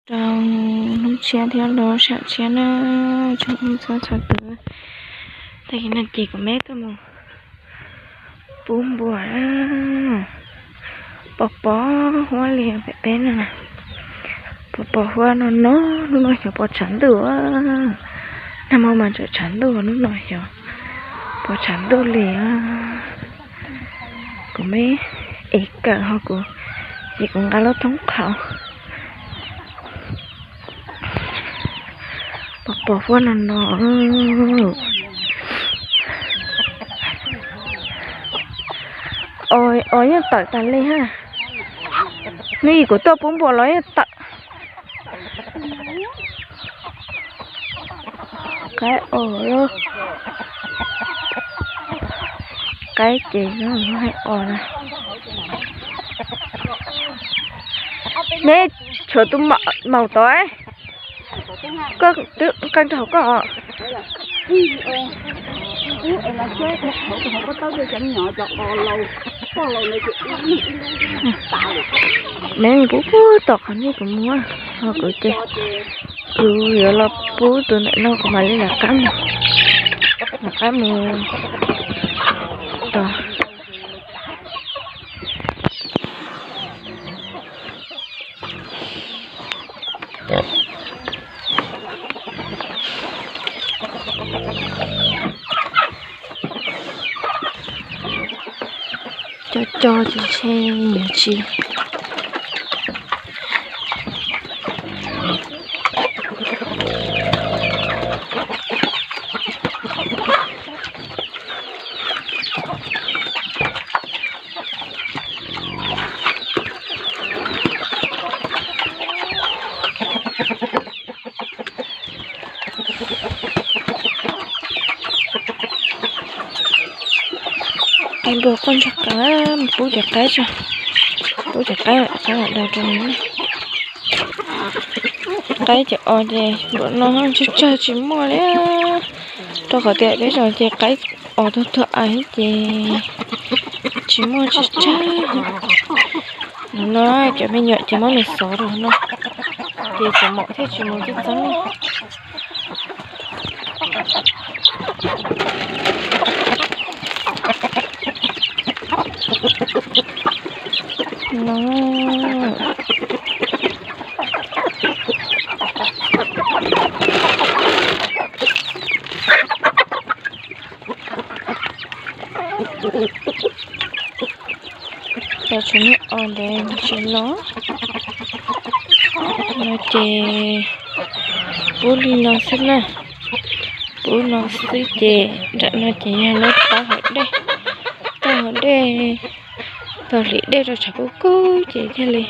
Rau hnub tshiab thiab los sawm tshiab na, tsoom txhua txhua tus. Tag kis no ces kuv me tuaj mus pub npua, pos pos huab li pem peb no, pos pos huab no no, hnub no xyov pos tshav ntuj, nag hmo mas tseem tshav ntuj, hnub no xyov pos tshav ntuj li. Kuv me ev kawm ho kuv, ces kuv nqa lub thoob qhaus. Pos pos huab no no. Os, yeej tawm tas li ha. Hnub ib kuv tuaj pub npua los yeej tawm. Qaib os, qaib ces hais os na. Neb tshuav tus maum tod, koj twb qee rau hauv koj. Neb mus pub pub tom qhov nej kuv mus, ho kuv ces kuv yuav los pub tus ntawm no kuv mam li lawv qab mus, lawv qab mus tod. Cov cov ces ntshe yuav tsis Qe npua quaj ntsuag qab, pub cov qaib tso, pub cov qaib, qaib lam daus rau nws. Qaib cov os ces npaum no tsawg tsawg tsis muaj li, rau qhov tias peb zos ces qaib os tuag tuag ais ces tsis muaj tsawg tsawg. No cov me nyuam ces muab nws xov rau no, ces cov maum thiaj tsis mus txeeb txeeb. Cov tshuav niag os ntawd tsis los. No ces pub li no xwb na, pub no xwb ces nram no ces yog lawv taub hau dej, taub hau dej, tau hliv dej rau tshav kub kub ces thiaj li,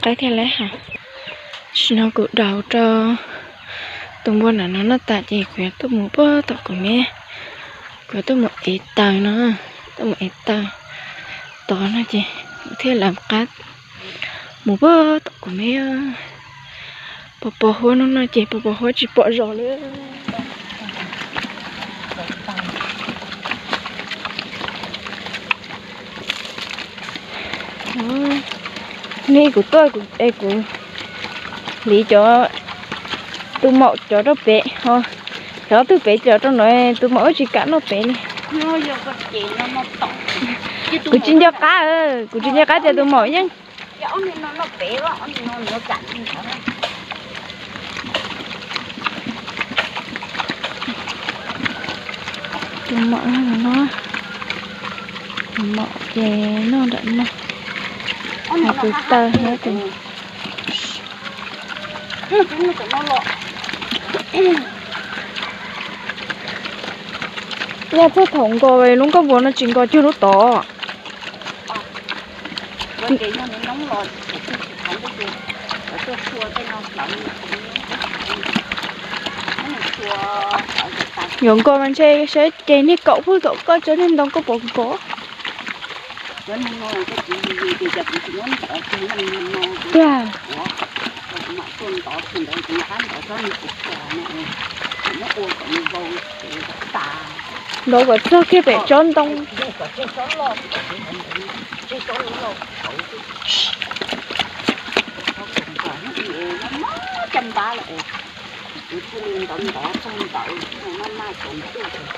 qaib thiaj li haus. Tam sim no kuv daus rau tus npua nram no noj tas ces kuv yuav tuaj mus puag tom kuv me, kuv yuav tuaj mus ev taws no, tuaj mus ev taws tod no ces kuv thiaj lawv qab mus puag tom kuv me. Pos pos huab no no ces pos pos huab tsis pom zos li. Hnub kuv tuaj es kuv hliv cov tus maum cov rau pem, cov twg pem cov rau no, tus maum wb tsis kam noj pem li. Kuv tsis nco qab, kuv tsis nco qab tias tus maum yeej Tus maum no, tus maum ces noj nram no, hos tus taw thiab tus. Yog txog thaum nkaus lub nkauj npua no tsis nkaus cuag lub tod. Yuav nkaus mas ntshe saib ces niag kaum pheej kaum koj tso niag ntoo koj pom nkaus. Tiag. Nkaus kom txog kiag pem tsob ntoo. Ntawd kom txog tsob loj, tsob loj. Tsob loj. caj npab lawm es kuv thiaj li ntov ntov txog ntawd maj maj cov ntuj tas.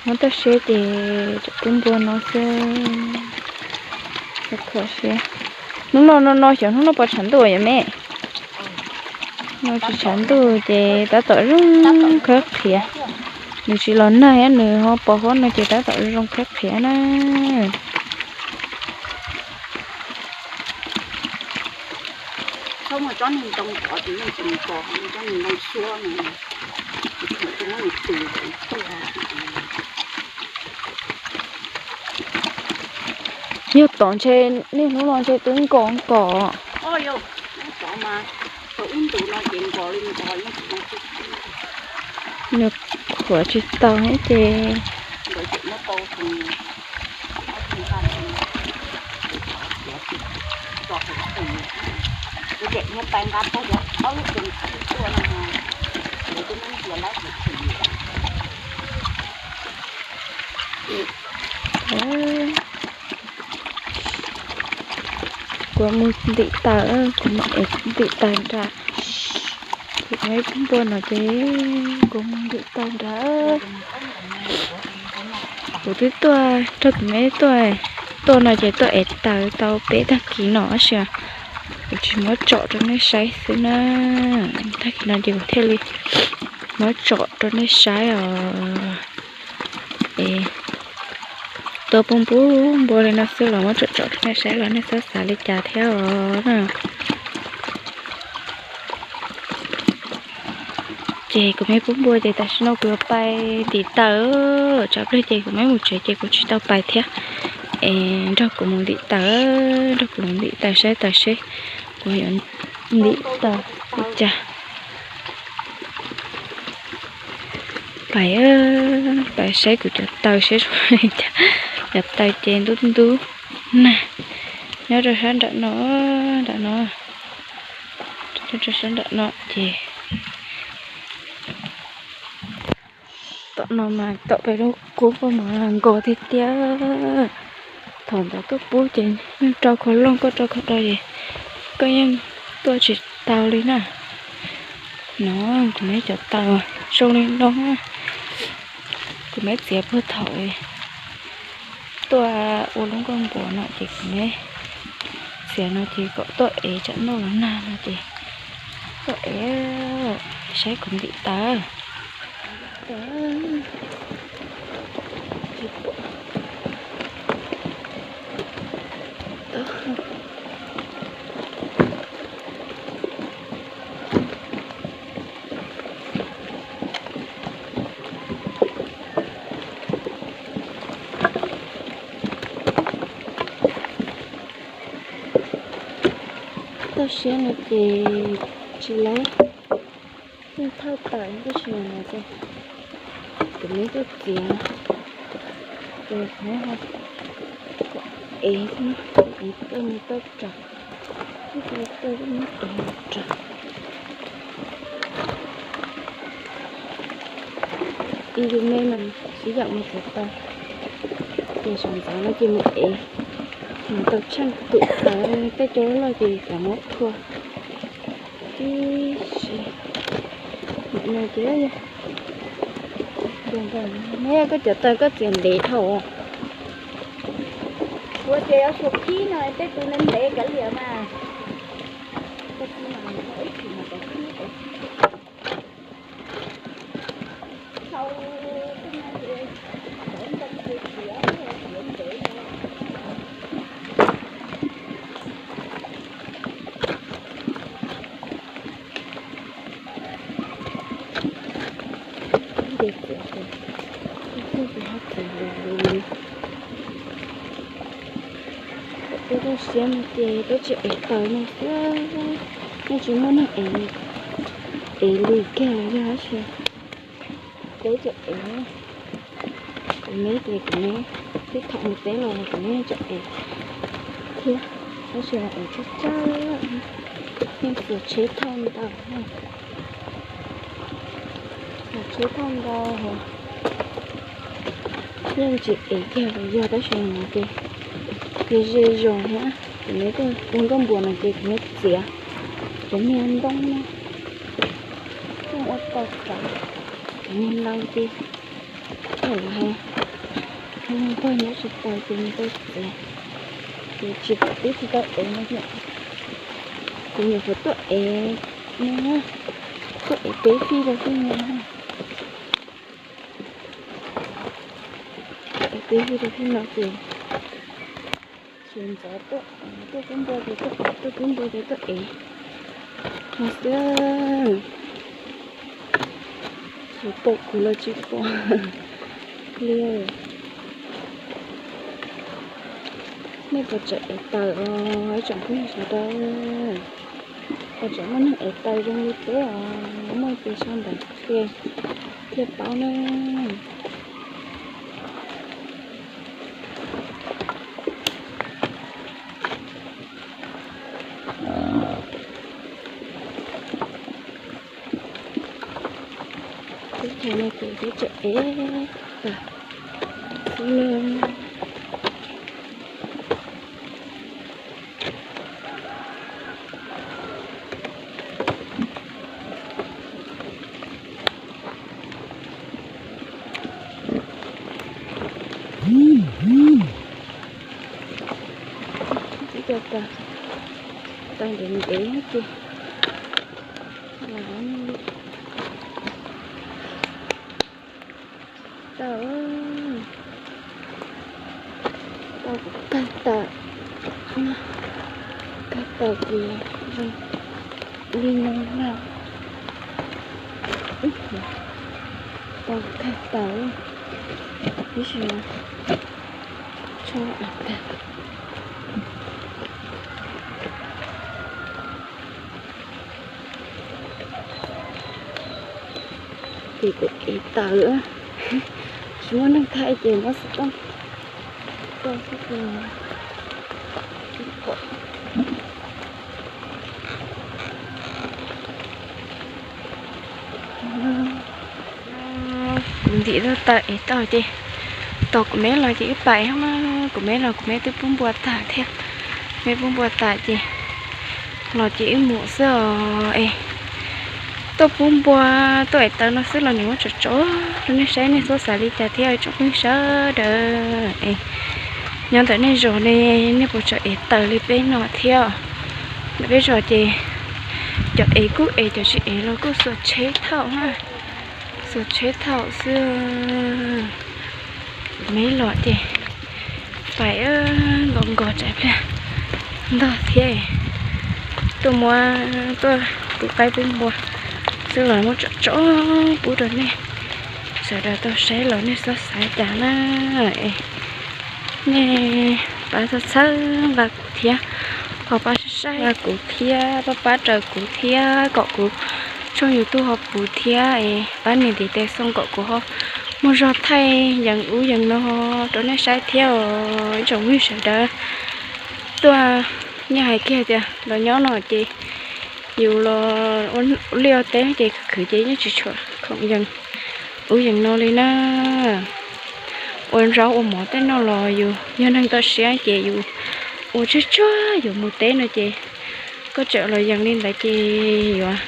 Muab toj siab ces tseem pub npua no xwb. Khuam siab. Hnub no no no xyov hnub no puas tshav ntuj yom me. No tsis tshav ntuj ces tab tom zoo khawb qhiav. Nws tsis los nag thiab nws ho pos huab no ces tab tom zoo khawb qhiav na. Yog tom ntshe niaj hnub no ntshe twb nkos nkos. Nws khuam tsis tau thiab ces Kuv mus ntim taws, kuv mus ev ntim taws nram. Kuv muaj ib pub npua no ces kuv mus ntim taws nrad. Kuv twb tuaj nrog kuv me tuaj, tuaj no ces tuaj ev taws tau peb tag kis no tab sis kuv tsis muab tsom rau nej saib xwb na. Tag kis no ces kuv thiaj li muab tsom rau nej saib os. Es tuaj pub npua li no xwb los muab tsom tsom rau nej saib los nej txhob xav li cas thiab os na. Ces kuv me pub npua ces tam sim no kuv yuav pais ntim taws, tsam pliag ces kuv me mus tsev ces kuv tsis tau pais thiab. Es nrog kuv mus ntim taws, nrog kuv mus ntim taws saib taws seb kuv yuav ntim taws li cas. Pais, pais saib kuv cov taws seb zoo li cas. Cov taws ces ntub ntub na, nyob rau sab nram no, nram no, nyob rau sab nram no ces tom no mas tom pem lub qub koj mas nkos tiag tiag. Thaum ntawd tuaj pub ces yeej rau khov looj, koj rau khov do es koj yeej tuaj tsis tau li na. No kuv me cov taws zoo li no, kuv me txiav puag thaum tuaj ua lub nkuaj npuas no ces kuv me txiav no ces kom tuaj ev tsam ntuj los nag no ces tuaj ev saib kuv ntim taws. Toj siab no ces tsis laib, yeej thauj tawm tab sis mas kuv me tuaj txiav, ces kuv me ho ev, ev tuaj mus tuaj tso, tuaj tuaj ev mus tso. Ib yus me mas sib yaum mus txiav taws, ces sawv ntxov no ces mus ev, mus tau tsheej tus taws, tej cov loj ces cov muab phua. Ib si, no ces ne koj cov taws koj txiav ntev dhau. Ua ces yuav tsum khib no tej tus ntev ntev kav liam mas. Ces txiav ces, txiav lus lus li. Peb toj siab no ces peb tsis ev taws no xwb, yeej tsis muaj neeg ev, ev li kiag los yog tab sis peb tsis ev. Kuv me ces kuv me, tib thaum mus teb los kuv me tsis ev thiab, tab sis mas ev tsawg tsawg, yeej txiav tsheb thauj ntau. Tsheb thauj ntau heev, yeej tsis ev kiag los yog tab sis no ces, ces ze zog thiab. Kuv neb tuaj ua nkauj npua no ces kuv neb txiav cov niag ntoo no, tuaj ua tau txawv cov niag ntoo ces, thaum lawv hais nqaij nyob tsis tau ces nws tau txiav, ces tsis, twb tsis tau ev no thiab. Kuv nyuam qhuav tuaj ev no, tuaj ev peb fij rau fij no, tuaj ev peb fij rau fij no ces, ces ntxov tuaj, tuaj pub npua ces tuaj ev, tuaj pub npua ces tuaj ev no xwb. Tsis pom kuv los tsis pom li. Nej puas tseem ev taws os ib tsoom phooj ywg sawv daws? Puas tseem muaj neeg ev taws zoo li peb os? Muaj ces sau ntawv qhia thiaj paub na. Teb chaws no ces peb tseem ev taws xwb na. Ib co taws, taws ntev ntev ces, tau, tau kuv kawg taws, kawg taws ces zoo li no na. Tau kawg taws, tab sis tshuav av tag. Ces kuv ev taws, tsis muaj neeg thaij ces muab xov tooj rau xwb ces tsis pom. Kuv ntim tau taws ev tau ces, tos kuv me los ces wb pais, kuv me los kuv me twb pub npua tas thiab, me pub npua tas ces los ces wb mus xwb os es. Tuaj pub npua, tuaj ev taws no xwb los nws muab tsom tsom rau nej saib, nej txhob xav li cas thiab tsoom phooj ywg sawv daws es. Nyob ntawm nej zos ne, nej puas tseem ev taws li peb no thiab? Ntawm peb zos ces cov ev kuj ev, cov tsis ev los kuj xuas tsheb thauj na, xuas tsheb thauj xwb. Me los ces pais nkaus nkaus tsam pliag ntog thiab, tuaj muab, tuaj pub qaib pub npua xwb los muab tsom tsom pub rau nej sawv daws tau saib los nej txhob xav cas na. Nej pab txhawb txhawb nqa kuv thiab, ho pab saib nqa kuv thiab, pab pab raws kuv thiab, kom kuv tshooj YouTube ho puv thiab es pab nias ntiv tes xoo kom kuv ho muaj zog thaij yees ub yees no rau nej saib thiab os ib tsoom phooj ywg sawv daws. Tuaj, yeej hais kiag tias los nyob no ces yus los ua liaj ua teb ces khwv ces yeej tsis tshua khoom yees ub yees no li na. Ua zaub ua mov tej no los yus yog neeg toj siab ces yus ua tsuag tsuag yuav mus teb no ces koj tseem los yees li ntawd ces yuav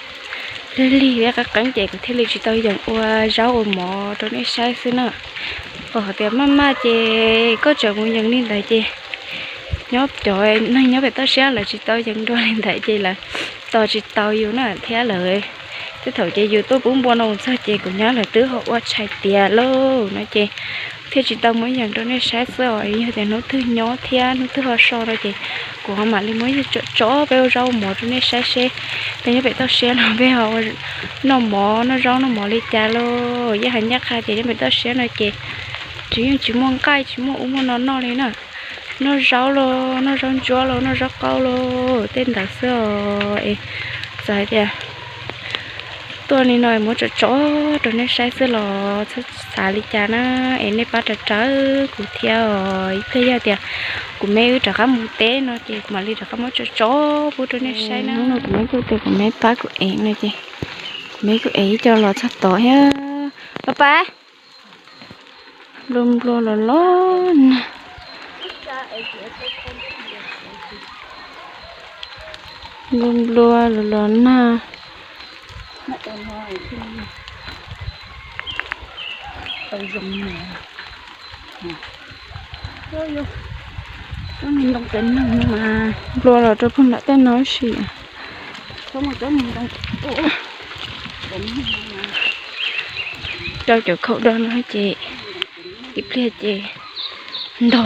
lig lig thiab qeeb qeeb ces kuv thiaj li tsis tau yees ua zaub ua mov rau nej saib xwb na. Kom hais tias maj maj ces koj tseem mus yees li ntawd ces nyob cov neeg nyob pem toj siab lawv tsis tau yees dua li ntawd ces lawv tos tsis tau yus na thiab lawv. Tej thaum ces yus tuaj pub npua no mus txog ces kuv nyab lawv twb ho ua tshais tiav lauj no ces thiaj tsis tau muab yees rau nej saib xwb os. Yog tias hnub twg nyob thiab hnub twg ho so no ces kuv ho mam li muab yees tsom tsom peb ua zaub ua mov rau nej saib seb peb nyob pem toj siab no peb ho noj mov noj zaub noj mov li cas lauj. Yeej hais ncaj qha ces nyob pem toj siab no ces tsis, yeej tsis muaj nqaij tsis muaj ub muaj no noj li na. Noj zaub los noj zaub ntsuab los noj zaub qaub los tej ntawd xwb os es. Txawm hais tias tuaj li no es muab tsom tsom rau nej saib xwb los txhob xav li cas na. Es nej pab raws raws kuv thiab os, ib pliag yog tias kuv me wb rov qab mus teb no ces kuv mam li rov qab muab tsom tsom pub rau nej saib na. Hnub no kuv me kuj tias kuv me pab kuv ev no ces kuv me kuj ev ib co los txog tod thiab. Pab pab, nplua nplua los los nag, nplua nplua los los nag. Nplua los rau puag nram tej no ib si. Rau cov khaum do no ces ib pliag ces ntog.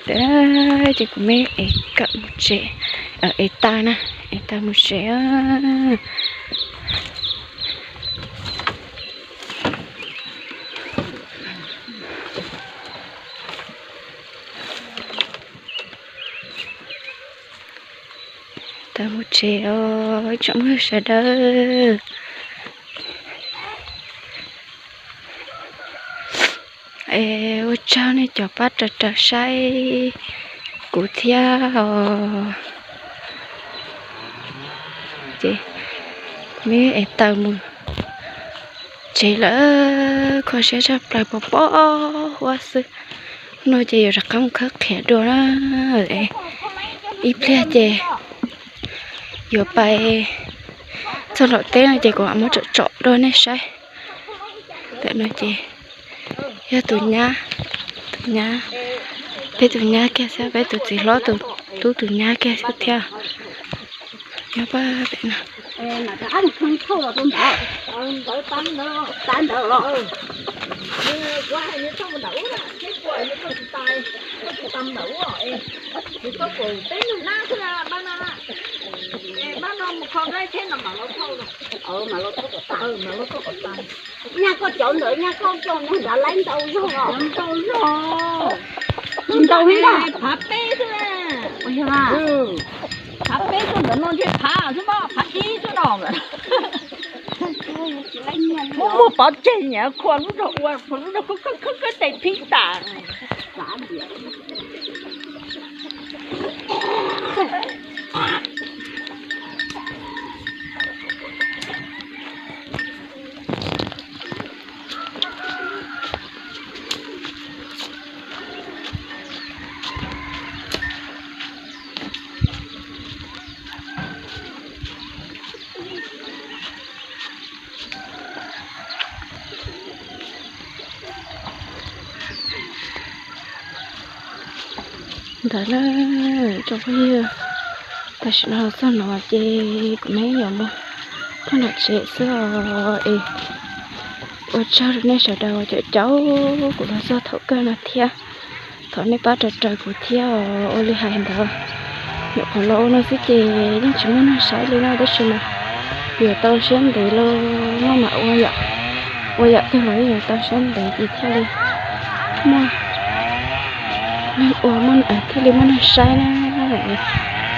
Ces kuv me es kawm mus tsev, es tas na, es tas mus tsev. Tas mus tsev os tsoom phooj ywg sawv daws. Es ua tsaug nej cov pab raws raws saib kuv thiab os. Ces me es taws mus tsev lawm, kho siab tshaj plaws, pos pos huab xwb. No ces yuav rov qab mus khawb qhiav dua na. Ib pliag ces yuav pais txog nram teb no ces kuv mam muab tsom tsom dua nej saib. Ntawm no ces yog tus nyab, tus nyab, peb tus nyab kiag xwb, peb tus txiv hlob tus tub tus nyab kiag xwb thiab. Nyob pab pem no. Nyaj koj cov ntawd nyaj koj coj nyob nrad laib ntau zog os. Ntau zog. Tsis ntau li ntag. Phav peb xwb. Phav peb xwb ntawm no ntshe phav xwb mas, phav ib xwb no. Muaj muaj pov tseg nyiam khua lub zog ua, khua lub zog khawb khawb khawb tes phib tas. Ntawd na, tsoom phooj ywg, tam sim no los txog no ces kuv me yuav mus txog nram tsev xwb os. Es ua tsaug rau nej sawv daws uas caum caum kuv los txog thaum kawg no thiab. Thov nej pab raws raws kuv thiab os. Ua li hais ntawd, nyuam qhuav los ua no xwb ces yeej tsis muaj neeg saib li na, tab sis mas yuav tau siab ntev los maj mam ua yam, ua yam twg los yeej yuav tau siab ntev ces thiaj li muaj neeg ua, thiaj li muaj neeg saib na.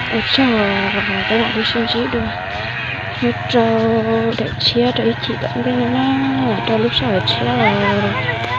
Ua tsaug, peb mam li sib ntsib dua nyob rau daim tshiab rau ib chim tom ntej no na, rau lub sij hawm tshiab os.